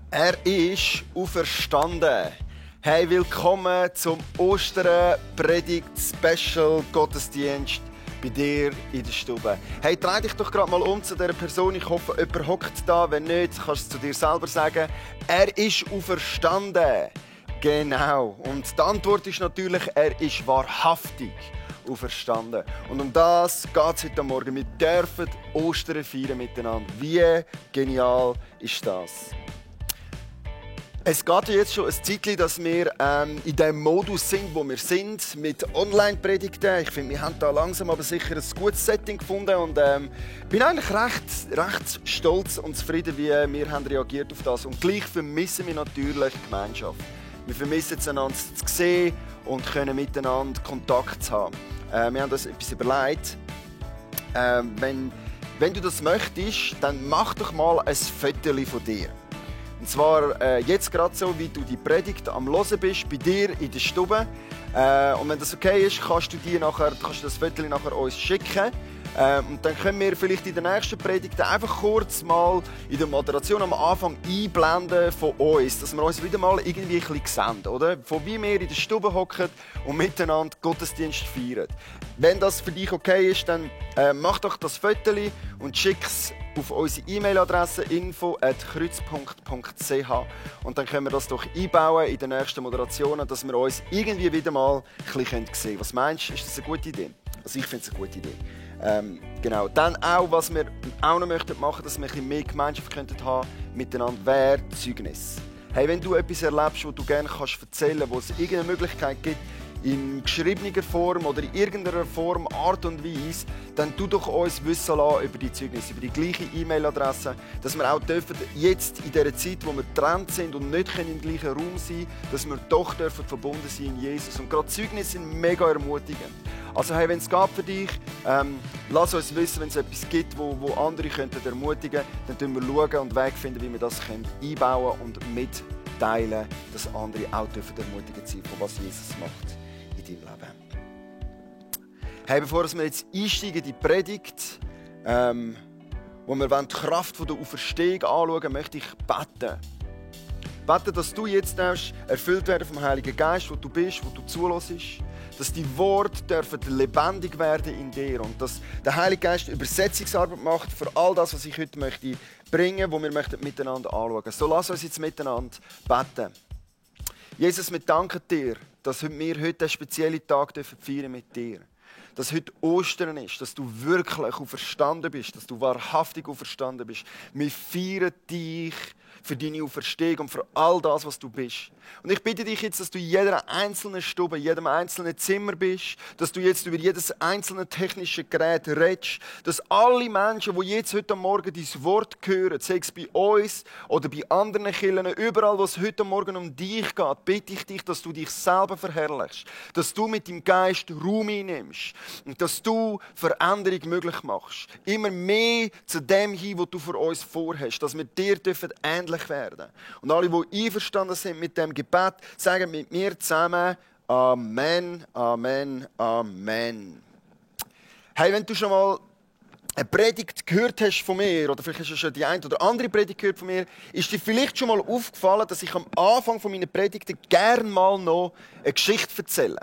Er ist auferstanden. Hey, willkommen zum Ostern-Predigt-Special-Gottesdienst bei dir in der Stube. Hey, dreh dich doch gerade mal um zu dieser Person. Ich hoffe, jemand hockt da. Wenn nicht, kannst du es zu dir selber sagen. Er ist auferstanden. Genau. Und die Antwort ist natürlich, er ist wahrhaftig auferstanden. Und um das geht es heute Morgen. Wir dürfen Ostern feiern miteinander. Wie genial ist das? Es geht ja jetzt schon ein Zeitchen, dass wir in dem Modus sind, wo wir sind, mit Online-Predigten. Ich finde, wir haben da langsam aber sicher ein gutes Setting gefunden und bin eigentlich recht stolz und zufrieden, wie wir haben reagiert auf das. Und gleich vermissen wir natürlich Gemeinschaft. Wir vermissen es, einander zu sehen und können miteinander Kontakt zu haben. Wir haben uns etwas überlegt. Wenn du das möchtest, dann mach doch mal ein Foto von dir. Und zwar jetzt gerade so, wie du die Predigt am Hören bist, bei dir in der Stube. Und wenn das okay ist, kannst du das Foto nachher uns schicken. Und dann können wir vielleicht in der nächsten Predigt einfach kurz mal in der Moderation am Anfang einblenden von uns, dass wir uns wieder mal irgendwie ein bisschen sehen, oder? Von wie wir in der Stube hocken und miteinander Gottesdienst feiern. Wenn das für dich okay ist, dann mach doch das Foto und schick es auf unsere E-Mail-Adresse info@kreuz.ch und dann können wir das doch einbauen in den nächsten Moderationen, dass wir uns irgendwie wieder mal ein bisschen sehen können. Was meinst du? Ist das eine gute Idee? Also ich finde es eine gute Idee. Genau. Dann auch, was wir auch noch machen möchten, dass wir ein bisschen mehr Gemeinschaft haben miteinander, wäre Zeugnis. Hey, wenn du etwas erlebst, das du gerne erzählen kannst, wo es irgendeine Möglichkeit gibt, in geschriebener Form oder in irgendeiner Form, Art und Weise, dann tu doch uns wissen lassen über die Zeugnisse, über die gleiche E-Mail-Adresse, dass wir auch dürfen, jetzt in dieser Zeit, wo wir getrennt sind und nicht im gleichen Raum sein können, dass wir doch dürfen verbunden sein in Jesus. Und gerade Zeugnisse sind mega ermutigend. Also hey, wenn es geht für dich, lass uns wissen, wenn es etwas gibt, wo andere ermutigen könnten, dann schauen wir und Wege finden, wie wir das einbauen und mitteilen, dass andere auch ermutigt sein von was Jesus macht in deinem Leben. Hey, bevor wir jetzt einsteigen in die Predigt, wo wir die Kraft der Auferstehung anschauen, möchte ich beten. Bete, dass du jetzt erfüllt werden vom Heiligen Geist, wo du bist, wo du zulässt. Dass die Worte lebendig werden in dir und dass der Heilige Geist Übersetzungsarbeit macht für all das, was ich heute möchte bringen, wo wir miteinander anschauen möchten. So lass uns jetzt miteinander beten. Jesus, wir danken dir, dass wir heute einen speziellen Tag feiern mit dir. Dass heute Ostern ist, dass du wirklich auferstanden bist, dass du wahrhaftig auferstanden bist. Wir feiern dich für deine Auferstehung und für all das, was du bist. Und ich bitte dich jetzt, dass du in jeder einzelnen Stube, in jedem einzelnen Zimmer bist, dass du jetzt über jedes einzelne technische Gerät redest, dass alle Menschen, die jetzt heute Morgen dein Wort hören, sei es bei uns oder bei anderen Kirchen, überall, wo es heute Morgen um dich geht, bitte ich dich, dass du dich selber verherrlichst, dass du mit deinem Geist Raum einnimmst und dass du Veränderung möglich machst. Immer mehr zu dem hin, was du für uns vorhast, dass wir dir ähnlich werden. Und alle, die einverstanden sind mit dem Gebet, sagen mit mir zusammen Amen, Amen, Amen. Hey, wenn du schon mal eine Predigt gehört hast von mir, oder vielleicht hast du schon die eine oder andere Predigt gehört von mir, ist dir vielleicht schon mal aufgefallen, dass ich am Anfang meiner Predigten gerne mal noch eine Geschichte erzähle.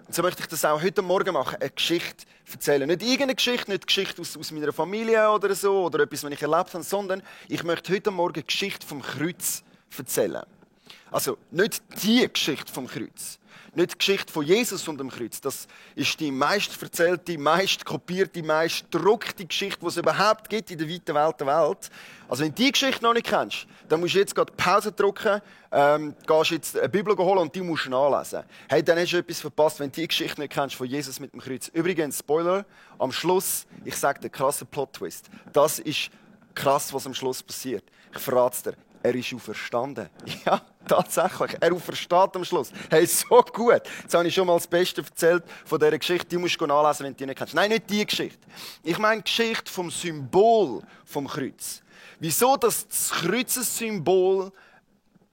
Und so möchte ich das auch heute Morgen machen, eine Geschichte erzählen. Nicht irgendeine Geschichte, nicht Geschichte aus meiner Familie oder so, oder etwas, was ich erlebt habe, sondern ich möchte heute Morgen eine Geschichte vom Kreuz erzählen. Also nicht die Geschichte vom Kreuz. Nicht die Geschichte von Jesus und dem Kreuz. Das ist die meist erzählte, meist kopierte, meist gedruckte Geschichte, die es überhaupt gibt in der weiten Welt. Also wenn du die Geschichte noch nicht kennst, dann musst du jetzt gerade Pause drücken, gehst jetzt eine Bibel holen und die musst du nachlesen. Hey, dann hast du etwas verpasst, wenn du die Geschichte nicht kennst von Jesus mit dem Kreuz. Übrigens, Spoiler, am Schluss, ich sage dir, krasser Plot-Twist. Das ist krass, was am Schluss passiert. Ich verrate es dir. Er ist auferstanden. Ja, tatsächlich. Er aufersteht am Schluss. Hey, so gut. Jetzt habe ich schon mal das Beste erzählt von dieser Geschichte. Die musst du nachlesen, wenn du die nicht kennst. Nein, nicht die Geschichte. Ich meine die Geschichte vom Symbol vom Kreuz. Wieso das Kreuzessymbol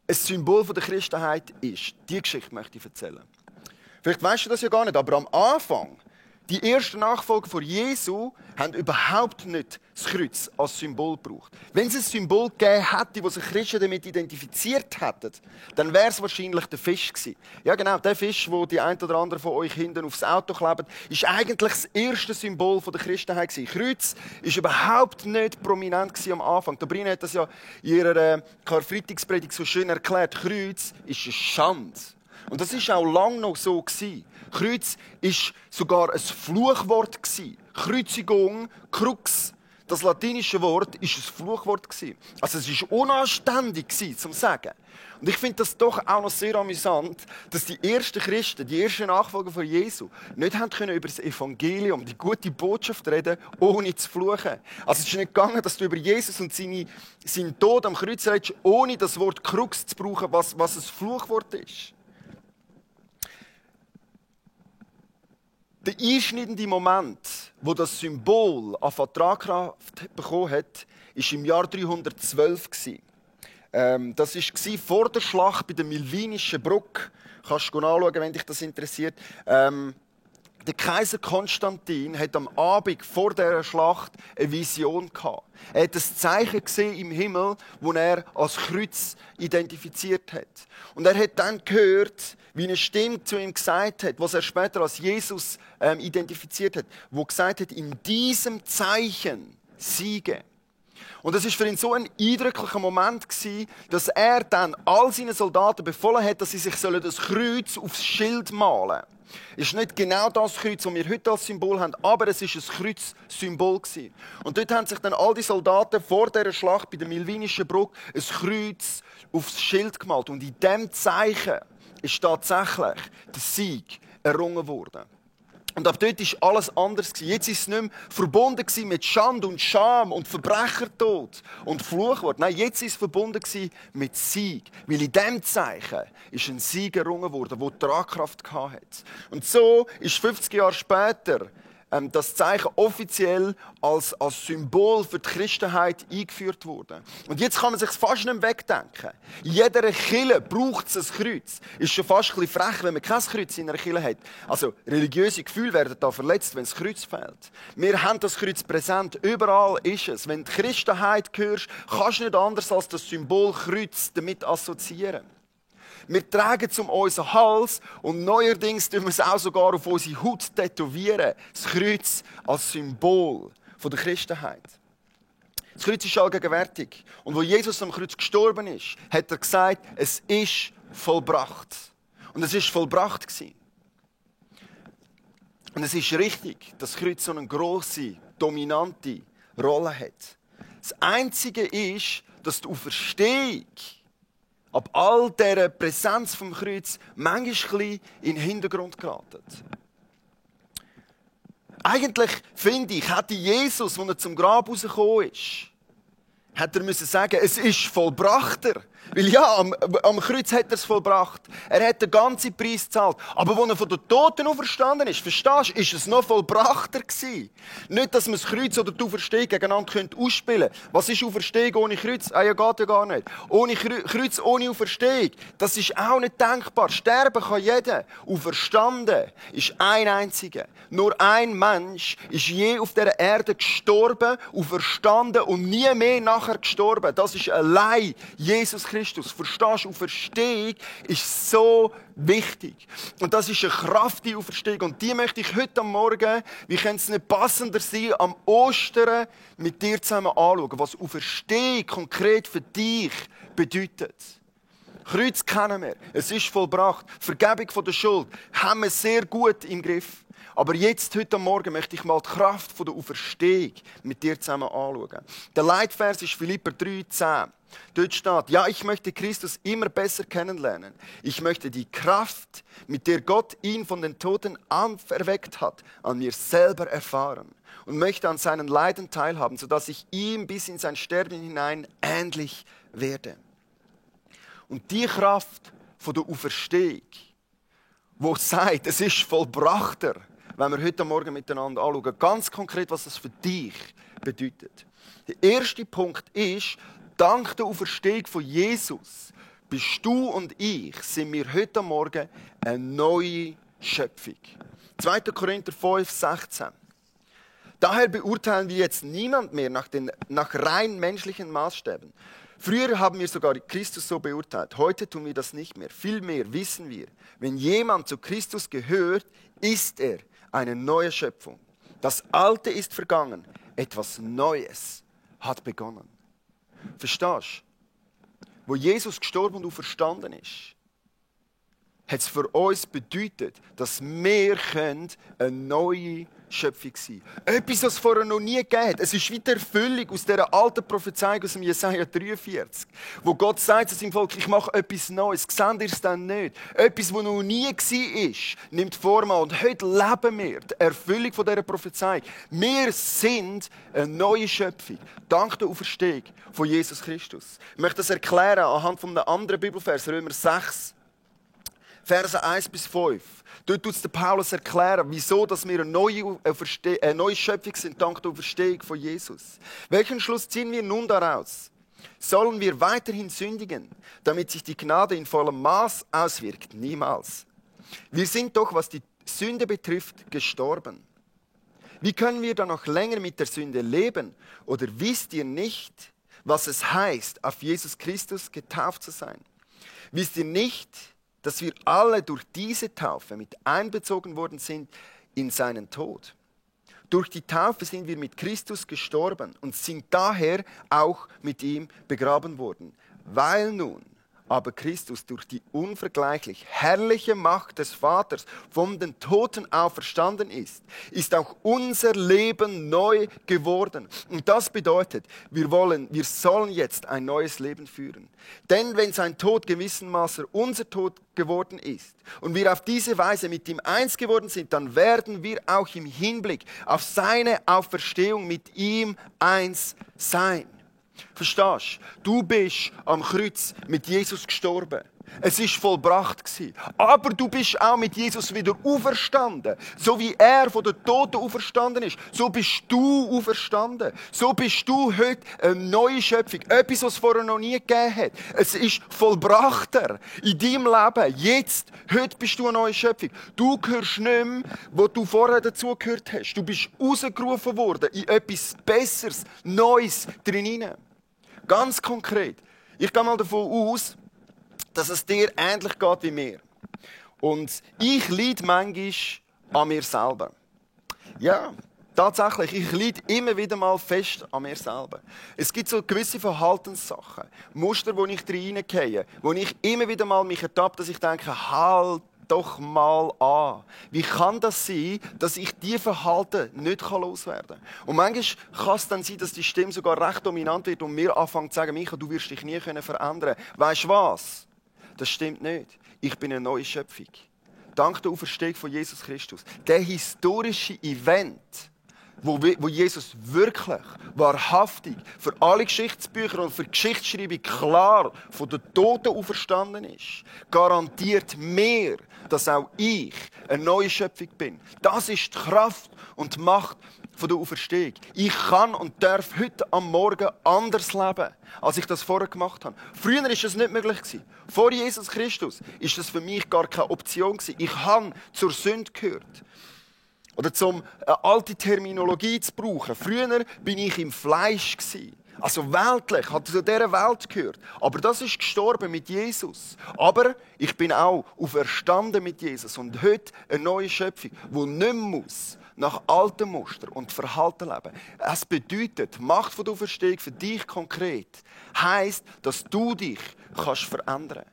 ein Symbol der Christenheit ist. Diese Geschichte möchte ich erzählen. Vielleicht weißt du das ja gar nicht, aber am Anfang Die ersten Nachfolger von Jesu haben überhaupt nicht das Kreuz als Symbol gebraucht. Wenn es ein Symbol gegeben hätte, wo sich Christen damit identifiziert hätten, dann wäre es wahrscheinlich der Fisch gewesen. Ja genau, der Fisch, wo die ein oder andere von euch hinten aufs Auto klebt, ist eigentlich das erste Symbol der Christenheit gewesen. Kreuz ist überhaupt nicht prominent gewesen am Anfang. Der Brina hat das ja in ihrer Karfreitagspredigt so schön erklärt. Kreuz ist eine Schande. Und das ist auch lange noch so gewesen. Kreuz ist sogar ein Fluchwort gewesen. Kreuzigung, Krux, das latinische Wort, ist ein Fluchwort gewesen. Also es ist unanständig gewesen, zum Sagen. Und ich finde das doch auch noch sehr amüsant, dass die ersten Christen, die ersten Nachfolger von Jesu, nicht haben können über das Evangelium, die gute Botschaft reden, ohne zu fluchen. Also es ist nicht gegangen, dass du über Jesus und seinen Tod am Kreuz redest, ohne das Wort Krux zu brauchen, was ein Fluchwort ist. Der einschneidende Moment, wo das Symbol an Tragkraft bekommen hat, war im Jahr 312. Das war vor der Schlacht bei der Milvinischen Brücke. Kannst du nachschauen, wenn dich das interessiert. Der Kaiser Konstantin hat am Abend vor dieser Schlacht eine Vision gehabt. Er hat ein Zeichen gesehen im Himmel, das er als Kreuz identifiziert hat. Und er hat dann gehört, wie eine Stimme zu ihm gesagt hat, was er später als Jesus identifiziert hat, wo gesagt hat, in diesem Zeichen siege. Und das ist für ihn so ein eindrücklicher Moment gewesen, dass er dann all seinen Soldaten befohlen hat, dass sie sich das Kreuz aufs Schild malen sollen. Es ist nicht genau das Kreuz, das wir heute als Symbol haben, aber es war ein Kreuzsymbol. Und dort haben sich dann all die Soldaten vor dieser Schlacht bei der Milvinischen Brücke ein Kreuz aufs Schild gemalt. Und in diesem Zeichen ist tatsächlich der Sieg errungen worden. Und ab dort war alles anders. Jetzt war es nicht mehr verbunden mit Schande und Scham und Verbrechertod und Fluchwort. Nein, jetzt war es verbunden mit Sieg. Weil in diesem Zeichen ist ein Sieg errungen worden, der Tragkraft hatte. Und so ist 50 Jahre später das Zeichen offiziell als Symbol für die Christenheit eingeführt worden. Und jetzt kann man sich fast nicht mehr wegdenken. In jeder Kirche braucht es ein Kreuz. Ist schon fast ein bisschen frech, wenn man kein Kreuz in einer Kirche hat. Also religiöse Gefühle werden da verletzt, wenn das Kreuz fehlt. Wir haben das Kreuz präsent. Überall ist es. Wenn du die Christenheit hörst, kannst du nicht anders als das Symbol Kreuz damit assoziieren. Wir tragen es um unseren Hals und neuerdings tun wir es auch sogar auf unsere Haut tätowieren. Das Kreuz als Symbol der Christenheit. Das Kreuz ist allgegenwärtig. Und wo Jesus am Kreuz gestorben ist, hat er gesagt, es ist vollbracht. Und es ist vollbracht gewesen. Und es ist richtig, dass das Kreuz so eine grosse, dominante Rolle hat. Das Einzige ist, dass die Auferstehung ab all dieser Präsenz vom Kreuz manchmal ein in den Hintergrund geraten. Eigentlich, finde ich, hätte Jesus, als er zum Grab rausgekommen ist, hätte er müssen sagen, es ist vollbrachter. Weil ja, am Kreuz hat er es vollbracht. Er hat den ganzen Preis gezahlt. Aber als er von den Toten auferstanden ist, verstehst du, ist es noch vollbrachter gewesen. Nicht, dass man das Kreuz oder die Auferstehung gegeneinander ausspielen könnte. Was ist Auferstehung ohne Kreuz? Ja, geht ja gar nicht. Ohne Kreuz, ohne Auferstehung. Das ist auch nicht denkbar. Sterben kann jeder. Auferstanden ist ein einziger. Nur ein Mensch ist je auf dieser Erde gestorben, auferstanden und nie mehr nachher gestorben. Das ist allein Jesus Christus. Verstehst du, Auferstehung ist so wichtig. Und das ist eine Kraft, die Auferstehung. Und die möchte ich heute Morgen, wie könnte es nicht passender sein, am Ostern mit dir zusammen anschauen, was Auferstehung konkret für dich bedeutet. Kreuz kennen wir. Es ist vollbracht. Vergebung von der Schuld haben wir sehr gut im Griff. Aber jetzt, heute Morgen, möchte ich mal die Kraft der Auferstehung mit dir zusammen anschauen. Der Leitvers ist Philipper 3,10. Dort steht, ja, ich möchte Christus immer besser kennenlernen. Ich möchte die Kraft, mit der Gott ihn von den Toten auferweckt hat, an mir selber erfahren. Und möchte an seinen Leiden teilhaben, sodass ich ihm bis in sein Sterben hinein ähnlich werde. Und die Kraft der Auferstehung, die sagt, es ist vollbrachter, wenn wir heute Morgen miteinander anschauen, ganz konkret, was das für dich bedeutet. Der erste Punkt ist, dank der Auferstehung von Jesus bist du und ich, sind wir heute Morgen eine neue Schöpfung. 2. Korinther 5, 16. Daher beurteilen wir jetzt niemand mehr nach rein menschlichen Maßstäben. Früher haben wir sogar Christus so beurteilt. Heute tun wir das nicht mehr. Vielmehr wissen wir, wenn jemand zu Christus gehört, ist er eine neue Schöpfung. Das Alte ist vergangen. Etwas Neues hat begonnen. Verstehst du? Wo Jesus gestorben und auferstanden ist, hat es für uns bedeutet, dass wir eine neue Schöpfung sein können. Etwas, was es vorher noch nie gegeben hat. Es ist wie die Erfüllung aus dieser alten Prophezeiung aus dem Jesaja 43, wo Gott sagt zu seinem Volk, ich mache etwas Neues. Seht ihr es dann nicht? Etwas, das noch nie war, nimmt Form an. Und heute leben wir die Erfüllung von dieser Prophezeiung. Wir sind eine neue Schöpfung. Dank der Auferstehung von Jesus Christus. Ich möchte das erklären anhand von einem anderen Bibelvers, Römer 6. Verse 1 bis 5. Dort tut der Paulus erklären, wieso dass wir eine neue Schöpfung sind, dank der Auferstehung von Jesus. Welchen Schluss ziehen wir nun daraus? Sollen wir weiterhin sündigen, damit sich die Gnade in vollem Maß auswirkt? Niemals. Wir sind doch, was die Sünde betrifft, gestorben. Wie können wir dann noch länger mit der Sünde leben? Oder wisst ihr nicht, was es heißt, auf Jesus Christus getauft zu sein? Wisst ihr nicht, dass wir alle durch diese Taufe mit einbezogen worden sind in seinen Tod? Durch die Taufe sind wir mit Christus gestorben und sind daher auch mit ihm begraben worden. Weil nun aber Christus durch die unvergleichlich herrliche Macht des Vaters von den Toten auferstanden ist, ist auch unser Leben neu geworden. Und das bedeutet, wir sollen jetzt ein neues Leben führen. Denn wenn sein Tod gewissermaßen unser Tod geworden ist und wir auf diese Weise mit ihm eins geworden sind, dann werden wir auch im Hinblick auf seine Auferstehung mit ihm eins sein. Verstehst du? Du bist am Kreuz mit Jesus gestorben. Es war vollbracht. Aber du bist auch mit Jesus wieder auferstanden. So wie er von den Toten auferstanden ist, so bist du auferstanden. So bist du heute eine neue Schöpfung. Etwas, was es vorher noch nie gegeben hat. Es ist vollbrachter in deinem Leben. Jetzt, heute bist du eine neue Schöpfung. Du gehörst nicht mehr, wo du vorher dazugehört hast. Du bist rausgerufen worden in etwas Besseres, Neues drin. Ganz konkret. Ich gehe mal davon aus, dass es dir ähnlich geht wie mir. Und ich leide manchmal an mir selber. Ja, tatsächlich, ich leide immer wieder mal fest an mir selber. Es gibt so gewisse Verhaltenssachen, Muster, wo ich reingehe, wo ich immer wieder mal mich ertappe, dass ich denke, halt doch mal an. Wie kann das sein, dass ich diese Verhalten nicht loswerden kann? Und manchmal kann es dann sein, dass die Stimme sogar recht dominant wird und mir anfängt zu sagen, Micha, du wirst dich nie verändern können. Weisst du was? Das stimmt nicht. Ich bin eine neue Schöpfung. Dank der Auferstehung von Jesus Christus. Der historische Event, wo Jesus wirklich, wahrhaftig, für alle Geschichtsbücher und für die Geschichtsschreibung klar von den Toten auferstanden ist, garantiert mir, dass auch ich eine neue Schöpfung bin. Das ist die Kraft und die Macht von der Auferstehung. Ich kann und darf heute am Morgen anders leben, als ich das vorher gemacht habe. Früher war das nicht möglich. Vor Jesus Christus war das für mich gar keine Option. Ich habe zur Sünde gehört. Oder zum eine alte Terminologie zu brauchen. Früher war ich im Fleisch. Also weltlich, hat zu dieser Welt gehört. Aber das ist gestorben mit Jesus. Aber ich bin auch auferstanden mit Jesus. Und heute eine neue Schöpfung, die nicht muss nach alten Mustern und Verhalten leben. Es bedeutet, die Macht der Auferstehung für dich konkret heisst, dass du dich kannst verändern kannst.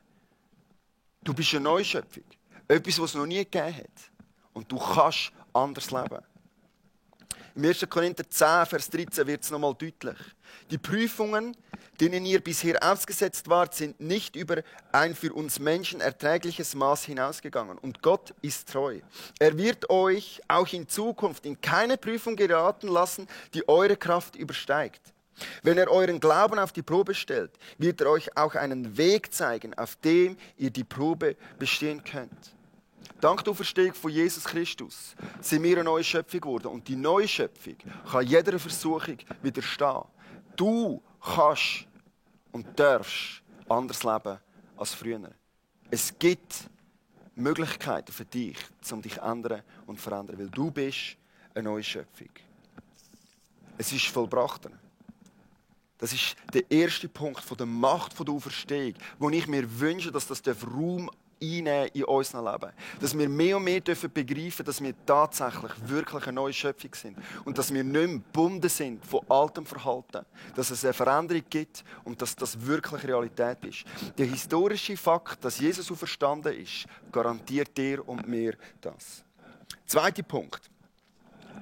Du bist eine neue Schöpfung. Etwas, was es noch nie gegeben hat. Und du kannst anders leben. Im 1. Korinther 10, Vers 13 wird es nochmal deutlich. Die Prüfungen, denen ihr bisher ausgesetzt wart, sind nicht über ein für uns Menschen erträgliches Maß hinausgegangen. Und Gott ist treu. Er wird euch auch in Zukunft in keine Prüfung geraten lassen, die eure Kraft übersteigt. Wenn er euren Glauben auf die Probe stellt, wird er euch auch einen Weg zeigen, auf dem ihr die Probe bestehen könnt. Dank der Auferstehung von Jesus Christus sind wir eine neue Schöpfung geworden. Und die neue Schöpfung kann jeder Versuchung widerstehen. Du kannst und darfst anders leben als früher. Es gibt Möglichkeiten für dich, um dich zu ändern und zu verändern. Weil du bist eine neue Schöpfung. Es ist vollbracht. Das ist der erste Punkt von der Macht der Auferstehung, wo ich mir wünsche, dass das Raum einnehmen in unserem Leben. Dass wir mehr und mehr begreifen dürfen, dass wir tatsächlich wirklich eine neue Schöpfung sind. Und dass wir nicht mehr gebunden sind von altem Verhalten. Dass es eine Veränderung gibt und dass das wirklich Realität ist. Der historische Fakt, dass Jesus auferstanden ist, garantiert dir und mir das. Zweiter Punkt.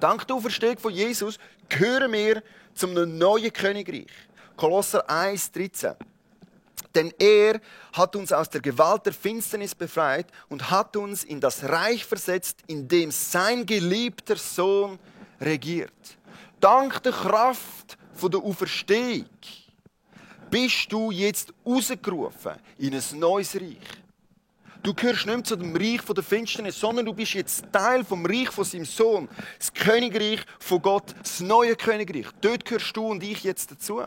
Dank der Auferstehung von Jesus gehören wir zu einem neuen Königreich. Kolosser 1,13. Denn er hat uns aus der Gewalt der Finsternis befreit und hat uns in das Reich versetzt, in dem sein geliebter Sohn regiert. Dank der Kraft der Auferstehung bist du jetzt rausgerufen in ein neues Reich. Du gehörst nicht mehr zu dem Reich der Finsternis, sondern du bist jetzt Teil vom Reich von seinem Sohn. Das Königreich von Gott, das neue Königreich. Dort gehörst du und ich jetzt dazu.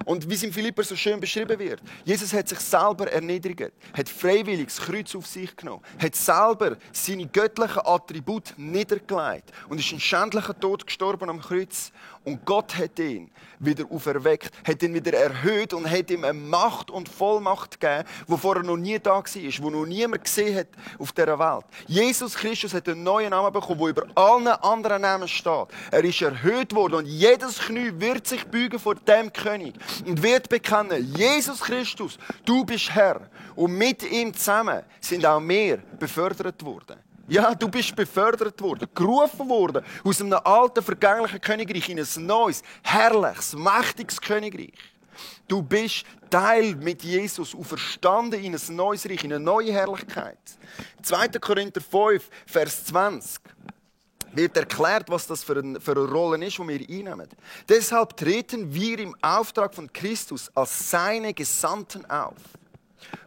Und wie es im Philipper so schön beschrieben wird, Jesus hat sich selber erniedrigt, hat freiwillig das Kreuz auf sich genommen, hat selber seine göttlichen Attribute niedergelegt und ist einen schändlichen Tod gestorben am Kreuz. Und Gott hat ihn wieder auferweckt, hat ihn wieder erhöht und hat ihm eine Macht und Vollmacht gegeben, die vorher noch nie da war, die noch niemand gesehen hat auf dieser Welt. Jesus Christus hat einen neuen Namen bekommen, der über allen anderen Namen steht. Er ist erhöht worden und jedes Knie wird sich beugen vor dem König und wird bekennen, Jesus Christus, du bist Herr. Und mit ihm zusammen sind auch wir befördert worden. Ja, du bist befördert worden, gerufen worden aus einem alten, vergänglichen Königreich in ein neues, herrliches, mächtiges Königreich. Du bist Teil mit Jesus, auferstanden in ein neues Reich, in eine neue Herrlichkeit. 2. Korinther 5, Vers 20 wird erklärt, was das für eine Rolle ist, die wir einnehmen. Deshalb treten wir im Auftrag von Christus als seine Gesandten auf.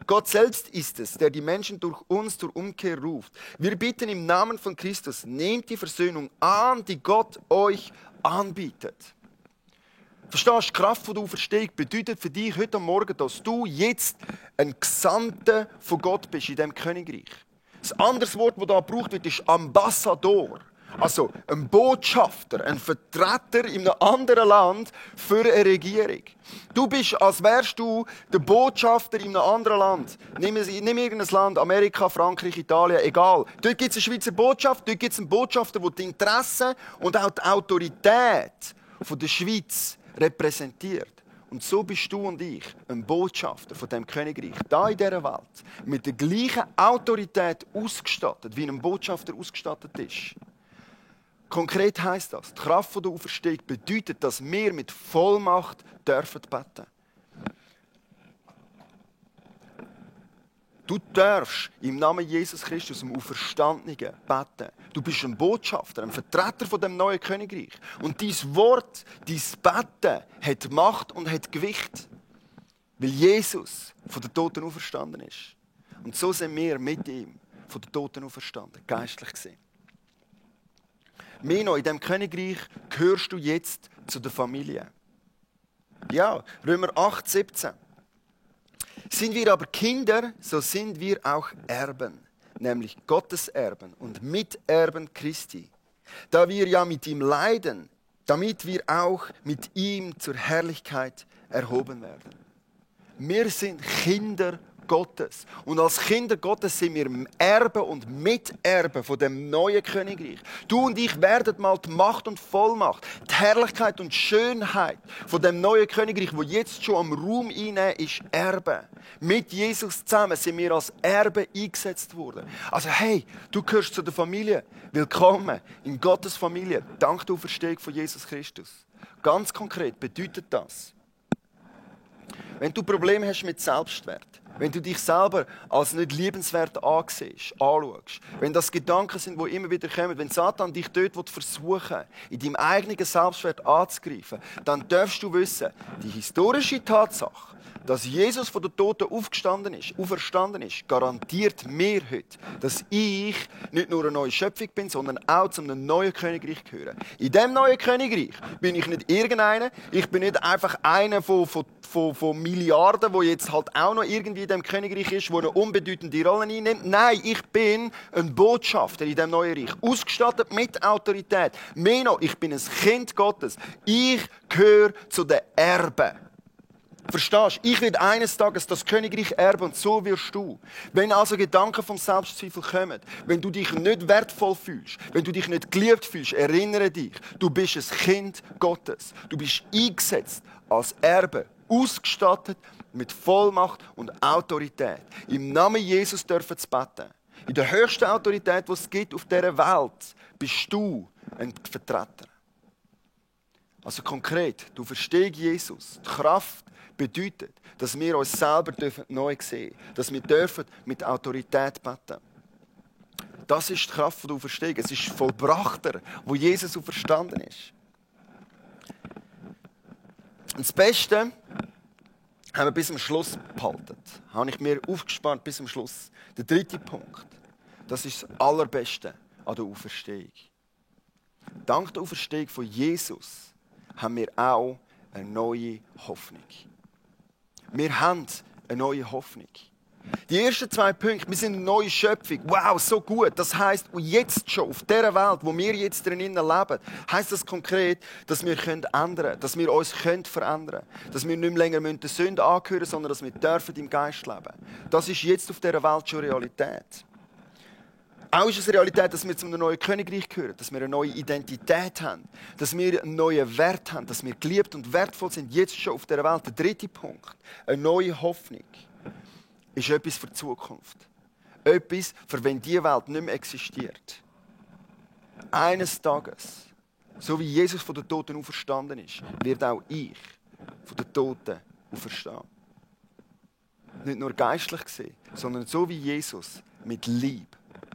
Gott selbst ist es, der die Menschen durch uns zur Umkehr ruft. Wir bitten im Namen von Christus, nehmt die Versöhnung an, die Gott euch anbietet. Verstehst du, die Kraft der Auferstehung bedeutet für dich heute Morgen, dass du jetzt ein Gesandter von Gott bist in diesem Königreich. Das andere Wort, das hier gebraucht wird, ist Ambassador. Also ein Botschafter, ein Vertreter in einem anderen Land für eine Regierung. Du bist, als wärst du der Botschafter in einem anderen Land. Nimm irgendein Land, Amerika, Frankreich, Italien, egal. Dort gibt es eine Schweizer Botschaft, dort gibt es einen Botschafter, der die Interessen und auch die Autorität der Schweiz repräsentiert. Und so bist du und ich ein Botschafter von dem Königreich, da in dieser Welt, mit der gleichen Autorität ausgestattet, wie ein Botschafter ausgestattet ist. Konkret heisst das, die Kraft der Auferstehung bedeutet, dass wir mit Vollmacht dürfen beten. Du darfst im Namen Jesus Christus, dem Auferstandenen, beten. Du bist ein Botschafter, ein Vertreter von dem neuen Königreich. Und dein Wort, dein Beten hat Macht und hat Gewicht. Weil Jesus von den Toten auferstanden ist. Und so sind wir mit ihm von den Toten auferstanden, geistlich gesehen. Mehr noch, in diesem Königreich gehörst du jetzt zu der Familie. Ja, Römer 8, 17. Sind wir aber Kinder, so sind wir auch Erben, nämlich Gottes Erben und Miterben Christi. Da wir ja mit ihm leiden, damit wir auch mit ihm zur Herrlichkeit erhoben werden. Wir sind Kinder Gottes. Und als Kinder Gottes sind wir Erben und Miterben von dem neuen Königreich. Du und ich werden mal die Macht und Vollmacht, die Herrlichkeit und Schönheit von dem neuen Königreich, wo jetzt schon am Raum einnehmen ist, erben. Mit Jesus zusammen sind wir als Erben eingesetzt worden. Also hey, du gehörst zu der Familie. Willkommen in Gottes Familie. Dank der Auferstehung von Jesus Christus. Ganz konkret bedeutet das, wenn du Probleme hast mit Selbstwert, wenn du dich selber als nicht liebenswert anschaust, wenn das Gedanken sind, die immer wieder kommen, wenn Satan dich dort versuchen will, in deinem eigenen Selbstwert anzugreifen, dann darfst du wissen, die historische Tatsache, dass Jesus von den Toten auferstanden ist, garantiert mir heute, dass ich nicht nur eine neue Schöpfung bin, sondern auch zu einem neuen Königreich gehöre. In diesem neuen Königreich bin ich nicht irgendeiner, ich bin nicht einfach einer von Milliarden, der jetzt halt auch noch irgendwie in diesem Königreich ist, der eine unbedeutende Rolle einnimmt. Nein, ich bin ein Botschafter in diesem neuen Reich, ausgestattet mit Autorität. Mehr noch, ich bin ein Kind Gottes. Ich gehöre zu den Erben. Verstehst du? Ich werde eines Tages das Königreich erben und so wirst du. Wenn also Gedanken vom Selbstzweifel kommen, wenn du dich nicht wertvoll fühlst, wenn du dich nicht geliebt fühlst, erinnere dich, du bist ein Kind Gottes. Du bist eingesetzt als Erbe, ausgestattet mit Vollmacht und Autorität. Im Namen Jesus dürfen zu beten. In der höchsten Autorität, die es gibt auf dieser Welt, bist du ein Vertreter. Also konkret, du verstehst Jesus. Die Kraft bedeutet, dass wir uns selber neu sehen dürfen. Dass wir dürfen mit Autorität beten. Das ist die Kraft, die du verstehst. Es ist Vollbrachter, wo Jesus auferstanden ist. Und das Beste haben wir bis zum Schluss behalten. Habe ich mir aufgespart bis zum Schluss. Der dritte Punkt. Das ist das Allerbeste an der Auferstehung. Dank der Auferstehung von Jesus haben wir auch eine neue Hoffnung. Wir haben eine neue Hoffnung. Die ersten 2 Punkte, wir sind eine neue Schöpfung. Wow, so gut. Das heisst, jetzt schon auf dieser Welt, wo wir jetzt drin leben, heisst das konkret, dass wir ändern können, dass wir uns verändern können. Dass wir nicht länger der Sünde angehören, sondern dass wir dürfen im Geist leben. Das ist jetzt auf dieser Welt schon Realität. Auch ist es Realität, dass wir zu einem neuen Königreich gehören, dass wir eine neue Identität haben, dass wir einen neuen Wert haben, dass wir geliebt und wertvoll sind, jetzt schon auf dieser Welt. Der dritte Punkt, eine neue Hoffnung, ist etwas für die Zukunft. Etwas, für wenn diese Welt nicht mehr existiert. Eines Tages, so wie Jesus von den Toten auferstanden ist, wird auch ich von den Toten auferstehen. Nicht nur geistlich gesehen, sondern so wie Jesus mit Liebe.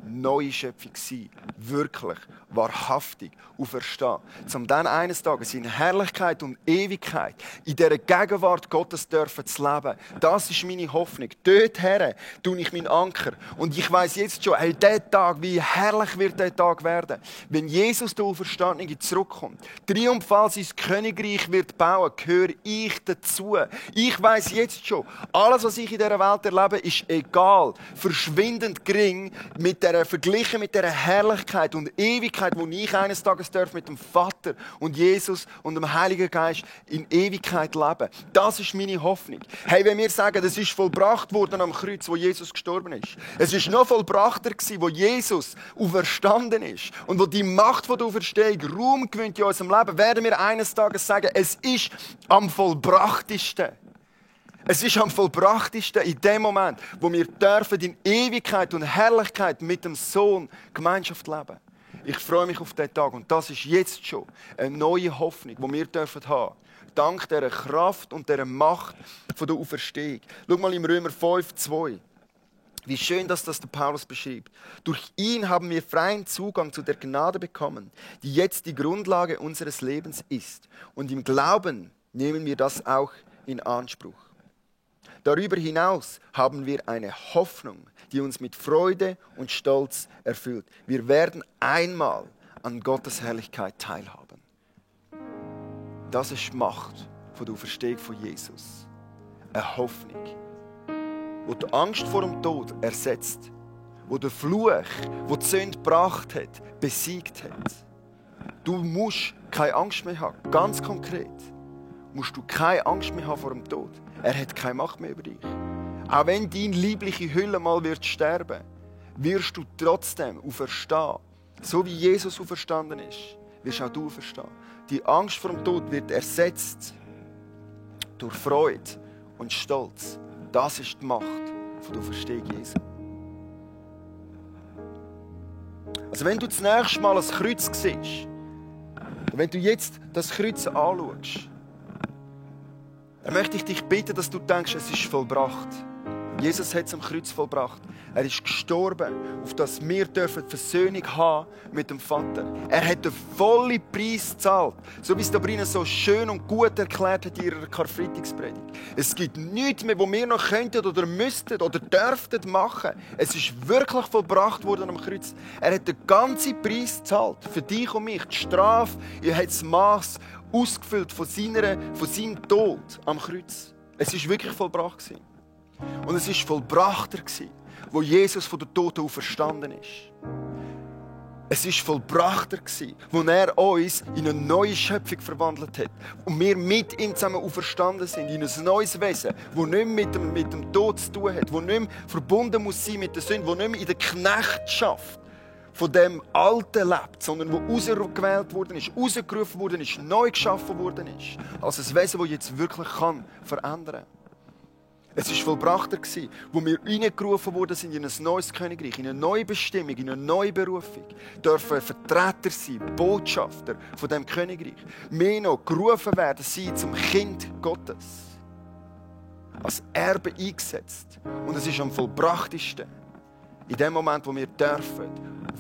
Neue Schöpfung sein, wirklich, wahrhaftig auferstehen. Um dann eines Tages in Herrlichkeit und Ewigkeit in dieser Gegenwart Gottes dürfen zu leben. Das ist meine Hoffnung. Dorthin tue ich meinen Anker. Und ich weiss jetzt schon, hey, dieser Tag, wie herrlich wird dieser Tag werden. Wenn Jesus, der Auferstandene, zurückkommt, triumphal sein Königreich wird bauen, gehöre ich dazu. Ich weiss jetzt schon, alles, was ich in dieser Welt erlebe, ist egal, verschwindend gering, verglichen mit dieser Herrlichkeit und Ewigkeit, wo ich eines Tages mit dem Vater und Jesus und dem Heiligen Geist in Ewigkeit leben. Das ist meine Hoffnung. Hey, wenn wir sagen, das ist vollbracht worden am Kreuz, wo Jesus gestorben ist. Es ist noch vollbrachter gewesen, wo Jesus auferstanden ist und wo die Macht von der Auferstehung Raum gewinnt in unserem Leben, werden wir eines Tages sagen, es ist am vollbrachtesten. Es ist am vollbrachtesten in dem Moment, wo wir dürfen in Ewigkeit und Herrlichkeit mit dem Sohn Gemeinschaft leben. Ich freue mich auf diesen Tag und das ist jetzt schon eine neue Hoffnung, die wir dürfen haben. Dank dieser Kraft und dieser Macht von der Auferstehung. Schau mal im Römer 5,2. Wie schön, dass das der Paulus beschreibt. Durch ihn haben wir freien Zugang zu der Gnade bekommen, die jetzt die Grundlage unseres Lebens ist. Und im Glauben nehmen wir das auch in Anspruch. Darüber hinaus haben wir eine Hoffnung, die uns mit Freude und Stolz erfüllt. Wir werden einmal an Gottes Herrlichkeit teilhaben. Das ist die Macht von der Auferstehung von Jesus. Eine Hoffnung, die die Angst vor dem Tod ersetzt, die den Fluch, den die Sünde gebracht hat, besiegt hat. Du musst keine Angst mehr haben. Ganz konkret musst du keine Angst mehr haben vor dem Tod. Er hat keine Macht mehr über dich. Auch wenn deine liebliche Hülle mal wird sterben, wirst du trotzdem auferstehen. So wie Jesus auferstanden ist, wirst auch du auferstehen. Die Angst vor dem Tod wird ersetzt durch Freude und Stolz. Das ist die Macht von der Auferstehung Jesu. Also wenn du das nächste Mal das Kreuz siehst, wenn du jetzt das Kreuz anschaust, dann möchte ich dich bitten, dass du denkst, es ist vollbracht. Jesus hat es am Kreuz vollbracht. Er ist gestorben, auf das wir dürfen Versöhnung haben mit dem Vater. Er hat den vollen Preis gezahlt. So wie es Sabrina so schön und gut erklärt hat in ihrer Karfreitagspredigt. Es gibt nichts mehr, was wir noch könnten oder müssten oder dürften machen. Es ist wirklich vollbracht worden am Kreuz. Er hat den ganzen Preis gezahlt. Für dich und mich. Die Strafe, er hat das Maß ausgefüllt von seinem Tod am Kreuz. Es ist wirklich vollbracht gewesen. Und es ist vollbrachter gewesen, wo Jesus von der Toten auferstanden ist. Es ist vollbrachter gewesen, wo er uns in eine neue Schöpfung verwandelt hat. Und wir mit ihm zusammen auferstanden sind, in ein neues Wesen, das nicht mehr mit dem Tod zu tun hat, das nicht mehr verbunden muss sein mit der Sünde, das nicht mehr in der Knechtschaft von dem Alten lebt, sondern wo ausgewählt worden ist, rausgerufen worden ist, neu geschaffen worden ist. Als ein Wesen, das jetzt wirklich verändern kann. Es war vollbrachter, wo wir reingerufen wurden sind in ein neues Königreich, in eine neue Bestimmung, in eine neue Berufung. Dürfen Vertreter sein, Botschafter von diesem Königreich. Wir noch gerufen werden sein zum Kind Gottes. Als Erbe eingesetzt. Und es ist am vollbrachtesten. In dem Moment, wo wir dürfen,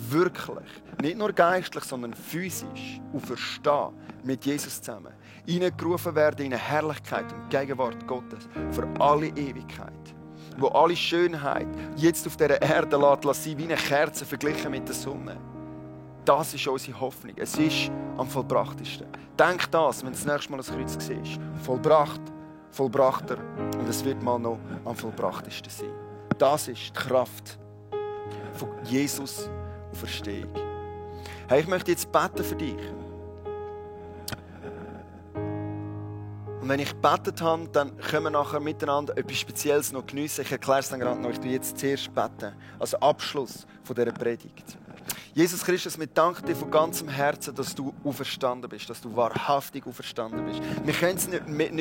wirklich, nicht nur geistlich, sondern physisch, auferstehen mit Jesus zusammen. Hineingerufen werden in eine Herrlichkeit und Gegenwart Gottes für alle Ewigkeit. Wo alle Schönheit jetzt auf dieser Erde lässt sein, wie eine Kerze verglichen mit der Sonne. Das ist unsere Hoffnung. Es ist am vollbrachtesten. Denk das, wenn du das nächste Mal das Kreuz siehst. Vollbracht, vollbrachter und es wird mal noch am vollbrachtesten sein. Das ist die Kraft von Jesus und Verstehung. Hey, ich möchte jetzt beten für dich. Und wenn ich gebetet habe, dann können wir nachher miteinander etwas Spezielles noch geniessen. Ich erkläre es dann gerade noch. Ich tue jetzt zuerst beten, als Abschluss von dieser Predigt. Jesus Christus, wir danken dir von ganzem Herzen, dass du auferstanden bist, dass du wahrhaftig auferstanden bist. Wir können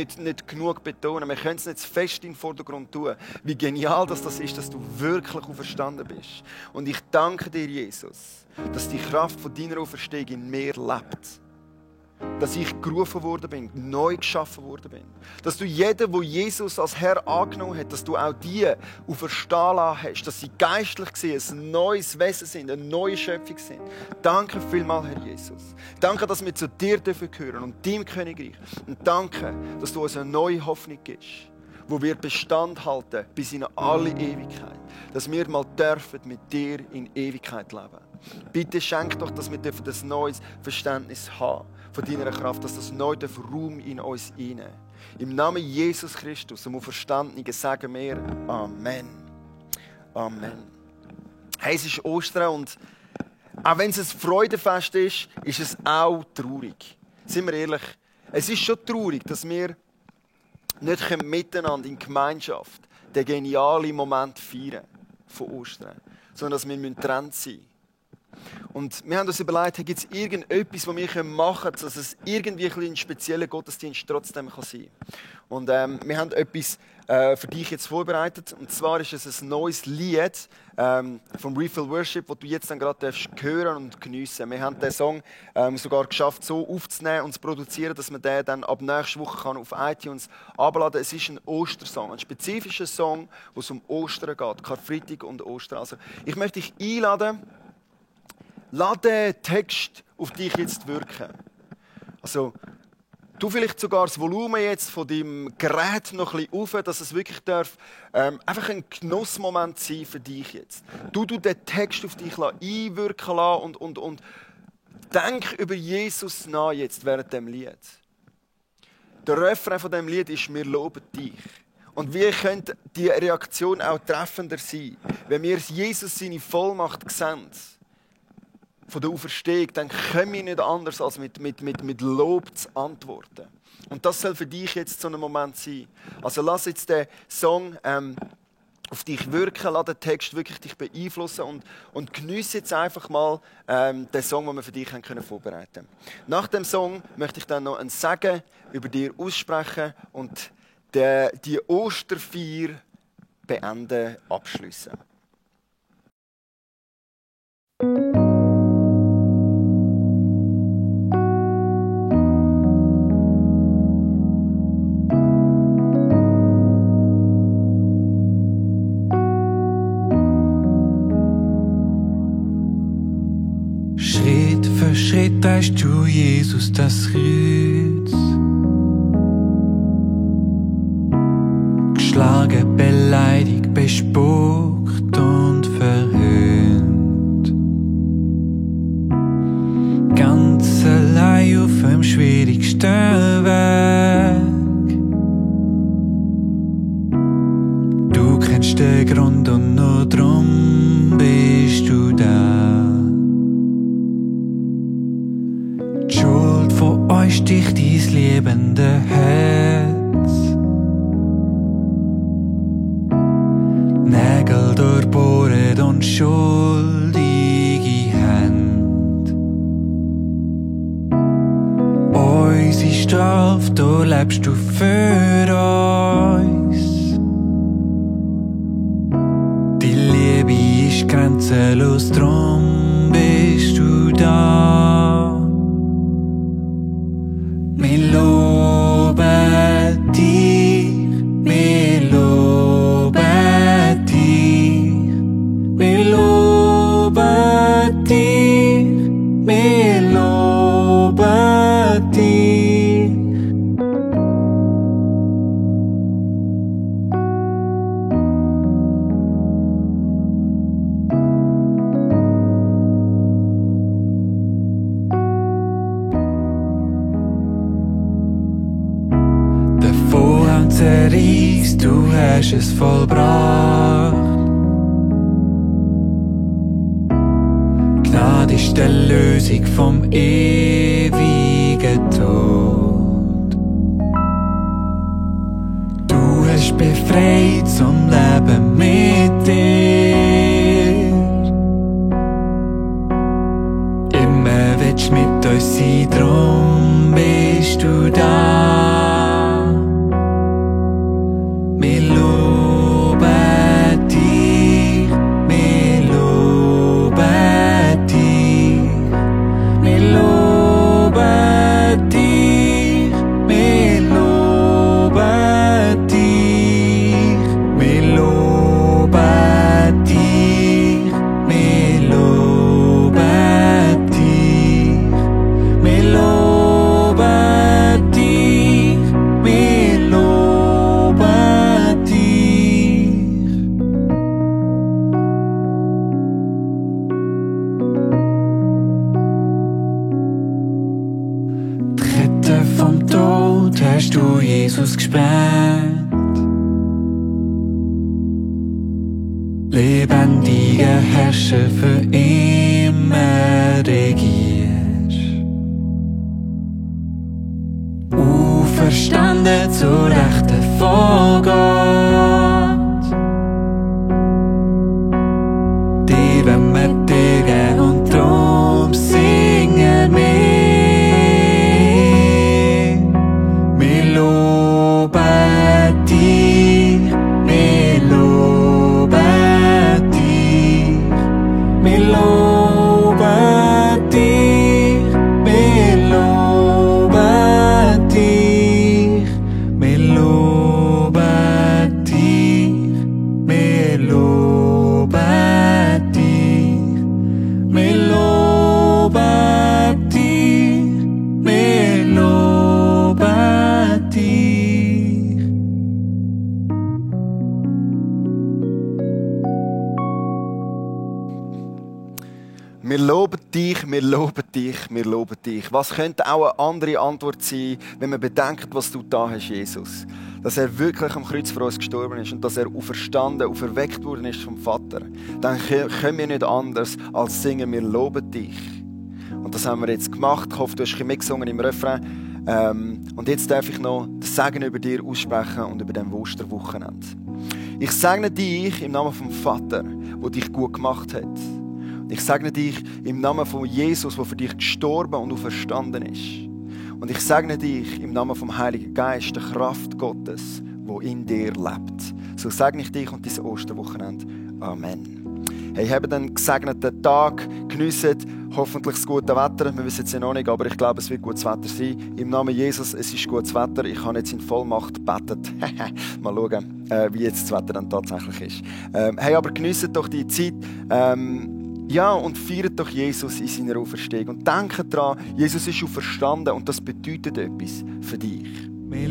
es nicht genug betonen, wir können es nicht fest in den Vordergrund tun, wie genial das ist, dass du wirklich auferstanden bist. Und ich danke dir, Jesus, dass die Kraft von deiner Auferstehung in mir lebt. Dass ich gerufen worden bin, neu geschaffen worden bin. Dass du jeden, der Jesus als Herr angenommen hat, dass du auch die auferstehen lassen hast, dass sie geistlich gesehen ein neues Wesen sind, eine neue Schöpfung sind. Danke vielmals, Herr Jesus. Danke, dass wir zu dir gehören dürfen und deinem Königreich. Und danke, dass du uns eine neue Hoffnung gibst, wo wir Bestand halten bis in alle Ewigkeit. Dass wir mal dürfen mit dir in Ewigkeit leben. Bitte schenk doch, dass wir ein neues Verständnis haben von deiner Kraft, dass das neue Raum in uns hineinnehmen. Im Namen Jesus Christus, dem Auferstandenen, sagen wir Amen. Amen. Hey, es ist Ostern und auch wenn es ein Freudenfest ist, ist es auch traurig. Seien wir ehrlich, es ist schon traurig, dass wir nicht miteinander in Gemeinschaft den genialen Moment feiern von Ostern, sondern dass wir getrennt sein müssen. Und wir haben uns überlegt, gibt es irgendetwas, was wir machen können, dass es irgendwie ein spezieller Gottesdienst trotzdem sein kann. Und wir haben etwas für dich jetzt vorbereitet. Und zwar ist es ein neues Lied vom Refill Worship, das du jetzt dann gerade hören und geniessen. Wir haben den Song sogar geschafft, so aufzunehmen und zu produzieren, dass man den dann ab nächster Woche kann auf iTunes abladen kann. Es ist ein Ostersong, ein spezifischer Song, wo es um Ostern geht, Karfreitag und Ostern. Also, ich möchte dich einladen, lass den Text auf dich jetzt wirken. Also, du vielleicht sogar das Volumen jetzt von deinem Gerät noch ein bisschen auf, dass es wirklich einfach ein Genussmoment sein für dich jetzt. Du den Text auf dich einwirken lassen und denk über Jesus nach jetzt während dem Lied. Der Refrain von dem Lied ist: Wir loben dich. Und wie könnte die Reaktion auch treffender sein, wenn wir Jesus seine Vollmacht sehen? Von der Auferstehung, dann können wir nicht anders als mit Lob zu antworten. Und das soll für dich jetzt so ein Moment sein. Also lass jetzt den Song auf dich wirken, lass den Text wirklich dich beeinflussen und geniesse jetzt einfach mal den Song, den wir für dich vorbereiten können. Nach dem Song möchte ich dann noch ein Segen über dir aussprechen und die Osterfeier beenden, abschliessen. Schritt trägst du, Jesus, das Kreuz. Geschlagen, beleidigt, bespuckt und verhöhnt. Ganz allein auf dem schwierigsten Weg. Du kennst den Grund und nur drum bist du da. Die Schuld von euch sticht dein liebende Herz. Nägel durchbohrt und schuldige Hände. Unsere Strafe, da lebst du für uns. Die Liebe ist grenzenlos, drum bist du da. Wir loben dich, wir loben dich, wir loben dich, wir loben dich. Der Vorhang zerreißt, du hast es vollbracht. Gnade ist die Lösung vom ewigen Tod. Du hast befreit zum Leben mit dir. Immer willst mit uns sein, drum bist du da. Wir loben dich, wir loben dich, wir loben dich, wir loben dich, wir loben dich, wir loben dich, wir loben dich, wir loben dich. Die Rette vom Tod hast du, Jesus, gespendet. Lebendiger Herrscher für immer regierst. Auferstanden zur Rechten von Gott. Die wollen wir dir geben und drum singen wir. Wir loben dich, wir loben dich, wir loben dich, wir loben dich, wir loben dich, wir loben dich, wir loben dich, wir loben dich. Wir loben dich, wir loben dich, wir loben dich. Was könnte auch eine andere Antwort sein, wenn man bedenkt, was du da hast, Jesus? Dass er wirklich am Kreuz für uns gestorben ist und dass er auferstanden, auferweckt worden ist vom Vater. Dann können wir nicht anders als singen, wir loben dich. Und das haben wir jetzt gemacht. Ich hoffe, du hast ein bisschen mitgesungen im Refrain. Und jetzt darf ich noch das Segen über dir aussprechen und über den Osterwochenende. Ich segne dich im Namen vom Vater, der dich gut gemacht hat. Ich segne dich im Namen von Jesus, der für dich gestorben und auferstanden ist. Und ich segne dich im Namen vom Heiligen Geist, der Kraft Gottes, die in dir lebt. So segne ich dich und dein Osterwochenende. Amen. Hey, habt einen gesegneten Tag, geniessen hoffentlich das gute Wetter. Wir wissen es ja noch nicht, aber ich glaube, es wird gutes Wetter sein. Im Namen Jesus, es ist gutes Wetter. Ich habe jetzt in Vollmacht gebetet. Mal schauen, wie jetzt das Wetter dann tatsächlich ist. Hey, aber geniessen doch die Zeit. Ja, und feiert doch Jesus in seiner Auferstehung. Und denkt daran, Jesus ist auferstanden und das bedeutet etwas für dich. Wir